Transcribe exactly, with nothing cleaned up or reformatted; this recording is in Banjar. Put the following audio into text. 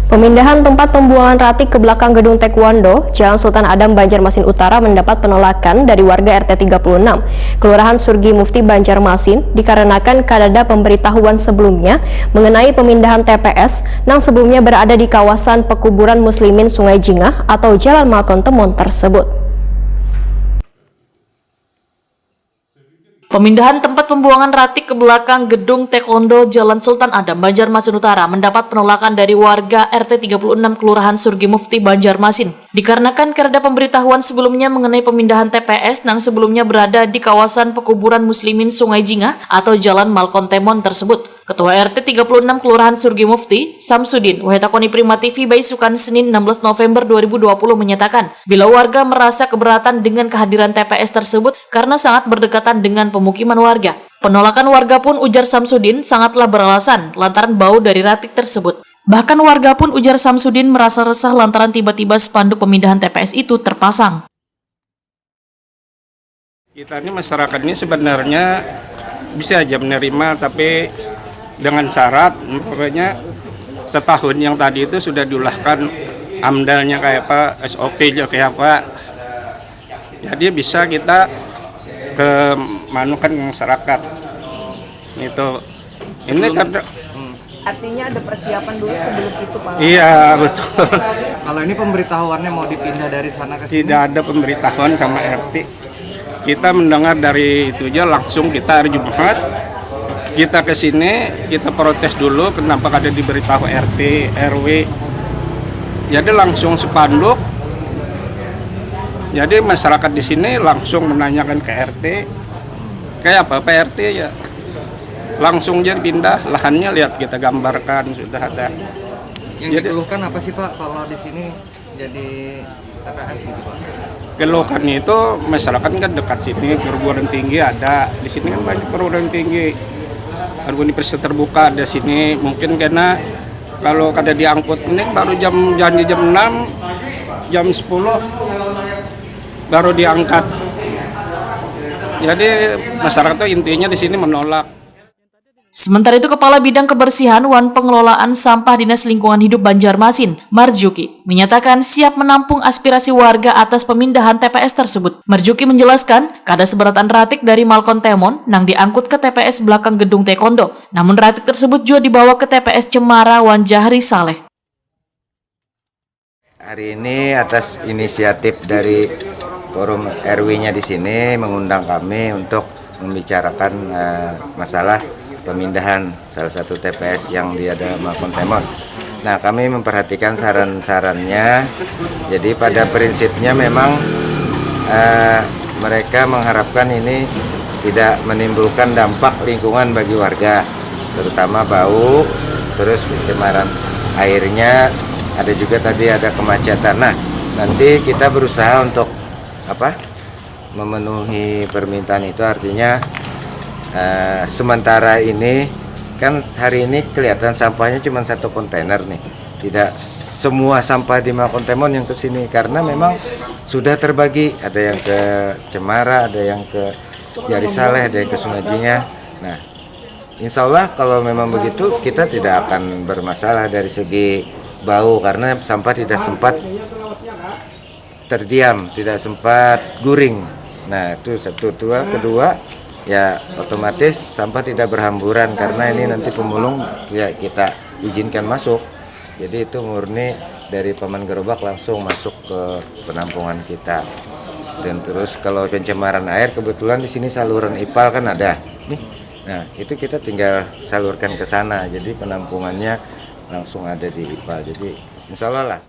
Pemindahan tempat pembuangan ratik ke belakang gedung Taekwondo, Jalan Sultan Adam, Banjarmasin Utara mendapat penolakan dari warga R T tiga puluh enam, Kelurahan Surgi Mufti, Banjarmasin, dikarenakan kadada pemberitahuan sebelumnya mengenai pemindahan T P S nang sebelumnya berada di kawasan pekuburan Muslimin Sungai Jingah atau Jalan Malkon Temon tersebut. Pemindahan tempat pembuangan ratik ke belakang gedung Taekwondo Jalan Sultan Adam, Banjarmasin Utara mendapat penolakan dari warga R T tiga puluh enam Kelurahan Surgi Mufti, Banjarmasin. Dikarenakan kadada pemberitahuan sebelumnya mengenai pemindahan T P S nang sebelumnya berada di kawasan pekuburan Muslimin Sungai Jingah atau Jalan Malkon Temon tersebut. Ketua R T tiga puluh enam Kelurahan Surgi Mufti, Samsudin, wahai takoni Prima T V baisukan Senin enam belas November dua ribu dua puluh menyatakan, bila warga merasa keberatan dengan kehadiran T P S tersebut karena sangat berdekatan dengan pemukiman warga. Penolakan warga pun, ujar Samsudin, sangatlah beralasan lantaran bau dari ratik tersebut. Bahkan warga pun, ujar Samsudin, merasa resah lantaran tiba-tiba spanduk pemindahan T P S itu terpasang. Kita ini masyarakat ini sebenarnya bisa aja menerima, tapi dengan syarat, pokoknya setahun yang tadi itu sudah diulahkan amdalnya kayak apa, S O P-nya kayak apa. Jadi bisa kita ke manukan ke masyarakat. Itu ini karena Artinya ada persiapan dulu sebelum itu, Pak? Iya, betul. Kalau ini pemberitahuannya mau dipindah dari sana ke sini? Tidak ada pemberitahuan sama R T. Kita mendengar dari itu aja langsung kita hari Jumat. Kita ke sini, kita protes dulu kenapa kada diberitahu R T, R W. Jadi langsung spanduk. Jadi masyarakat di sini langsung menanyakan ke R T. Kayak apa Pak R T ya? Langsung aja pindah, lahannya lihat kita gambarkan sudah ada. Yang dikeluhkan apa sih Pak kalau di sini jadi T P S gitu Pak? Keluhkan itu masyarakat kan dekat sini, perguruan tinggi ada. Di sini kan banyak perguruan tinggi. Ada universitas terbuka ada sini. Mungkin karena kalau kada diangkut ini baru jam janji jam enam, jam sepuluh baru diangkat. Jadi masyarakat tuh intinya di sini menolak. Sementara itu, Kepala Bidang Kebersihan wan Pengelolaan Sampah Dinas Lingkungan Hidup Banjarmasin, Marjuki, menyatakan siap menampung aspirasi warga atas pemindahan T P S tersebut. Marjuki menjelaskan, kada seberatan ratik dari Malkon Temon nang diangkut ke T P S belakang gedung Taekwondo, namun ratik tersebut juga dibawa ke T P S Cemara wan Jahri Saleh. Hari ini atas inisiatif dari forum R W-nya di sini mengundang kami untuk membicarakan eh, masalah pemindahan salah satu T P S yang di ada Malkon Temon. Nah, kami memperhatikan saran-sarannya. Jadi pada prinsipnya memang eh, mereka mengharapkan ini tidak menimbulkan dampak lingkungan bagi warga, terutama bau, terus pencemaran airnya, ada juga tadi ada kemacetan. Nah, nanti kita berusaha untuk apa? Memenuhi permintaan itu, artinya eh, sementara ini kan hari ini kelihatan sampahnya cuma satu kontainer nih. Tidak semua sampah di Malkon Temon yang ke sini karena memang sudah terbagi, ada yang ke Cemara, ada yang ke Jari Saleh, ada yang ke Sungai Jingah. Nah, insya Allah kalau memang begitu kita tidak akan bermasalah dari segi bau karena sampah tidak sempat terdiam, tidak sempat guring. Nah, itu satu, dua, kedua ya otomatis sampah tidak berhamburan karena ini nanti pemulung ya kita izinkan masuk. Jadi itu murni dari Paman Gerobak langsung masuk ke penampungan kita. Dan terus kalau pencemaran air kebetulan di sini saluran ipal kan ada. Nih. Nah, itu kita tinggal salurkan ke sana. Jadi penampungannya langsung ada di ipal. Jadi insya Allah lah.